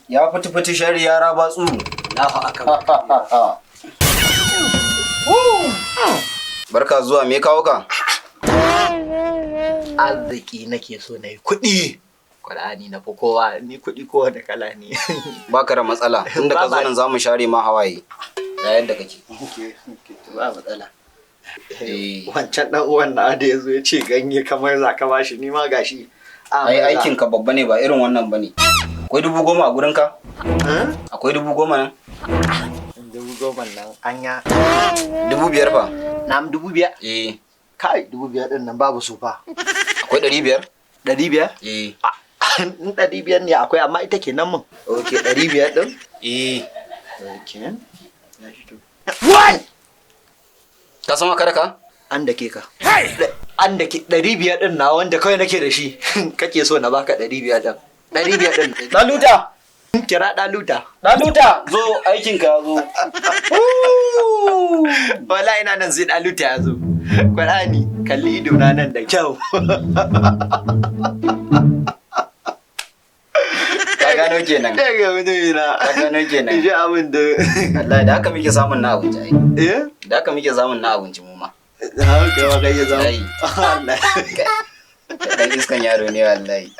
Ya fiti fiti shari yara ba tsuru. Allahu akbar. Barka zuwa, me kawo ka? Arziki nake so na yi, kuɗi. Qur'ani na fi kowa, ni kuɗi kowane kala ne. Baka da matsala. Tunda ka zo nan zamu share ma hawaye. Da yadda kake. Ba matsala. Eh. Wancan dan uwan na da yazo ya ce ganye kamar za ka bashi, ni ma gashi. Ai aikin ka babba ne, ba irin wannan bane. Akwai 10,000 a gurin ka? Akwai 10,000 nan? 10,000 nan anya. 5,000 fa? Nam 5,000? Eh. Kai, 5,000 din nan babu su fa. Akwai 500? 500? Eh. In 500 ne akwai, amma ita kenan mun. Ok, 500 din? Eh. Ok. What? Ka san wa ka? An da ke ka. An da ke 500 din na wanda kawai nake da shi. Kake so na baka 500 din. 500 din. Daluta! Kira Daluta. Daluta! Zo, aikin ka zo. Wala ina nan sai Daluta ya zo. Qur'ani kalli ido na nan da kyau. Ka gano kenan. Daga mutum na. Ka gano kenan. Ji abin da. Wallahi da haka muke samun na abinci ai. Eh? Da haka muke samun na abinci mu ma. Haka ma kai ya zama. Ai. Allah. Dan iskan yaro ne wallahi.